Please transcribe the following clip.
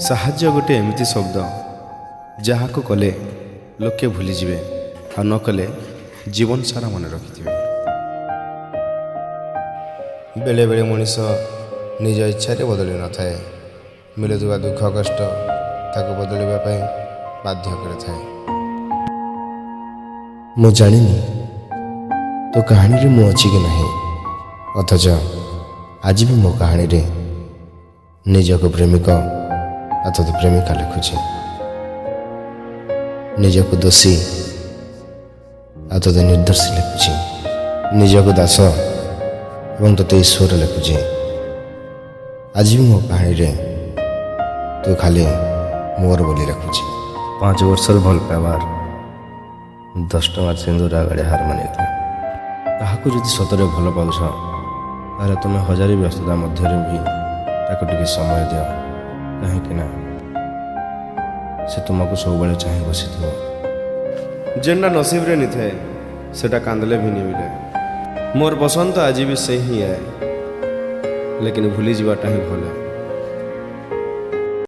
ସାହାଯ୍ୟ ଗୋଟେ ଏମିତି ଶବ୍ଦ, ଯାହାକୁ କଲେ ଲୋକେ ଭୁଲିଯିବେ ଆଉ ନ କଲେ ଜୀବନ ସାରା ମନେ ରଖିଥିବେ। ବେଳେବେଳେ ମଣିଷ ନିଜ ଇଚ୍ଛାରେ ବଦଳି ନଥାଏ, ମିଳୁଥିବା ଦୁଃଖ କଷ୍ଟ ତାକୁ ବଦଳିବା ପାଇଁ ବାଧ୍ୟ କରିଥାଏ। ମୁଁ ଜାଣିନି ତୋ କାହାଣୀରେ ମୁଁ ଅଛି କି ନାହିଁ, ଅଥଚ ଆଜି ବି ମୋ କାହାଣୀରେ ନିଜକୁ ପ୍ରେମିକ ଆଉ ତୋତେ ପ୍ରେମିକା ଲେଖୁଛି, ନିଜକୁ ଦୋଷୀ ଆଉ ତୋତେ ନିର୍ଦ୍ଦୋଷୀ ଲେଖୁଛି, ନିଜକୁ ଦାସ ଏବଂ ତୋତେ ଈଶ୍ୱର ଲେଖୁଛି। ଆଜି ବି ମୋ କାହାଣୀରେ ତୁ ଖାଲି ମୋର ବୋଲି ଲେଖୁଛି। 5 ବର୍ଷର ଭଲ ପାଇବାର 10 ଟଙ୍କା ସିନ୍ଦୁର ଆଗରେ ହାର ମାନିଗଲା। କାହାକୁ ଯଦି ସତରେ ଭଲ ପାଉଛ, ତାହେଲେ ତୁମେ ହଜାରେ ବ୍ୟସ୍ତତା ମଧ୍ୟରେ ବି ତାକୁ ଟିକେ ସମୟ ଦିଅ, କାହିଁକି ନା ସେ ତୁମକୁ ସବୁବେଳେ ଚାହିଁ ବସିଥିବ। ଯେନ୍ଟା ନସିବରେ ନିଥାଏ, ସେଟା କାନ୍ଦଲେ ବି ନି ମିଲେ। ମୋର ପସନ୍ଦ ତ ଆଜି ବି ସେ ହିଁ ଆଏ, ଲେକିନ ଭୁଲି ଯିବାଟା ହିଁ ଭଲ।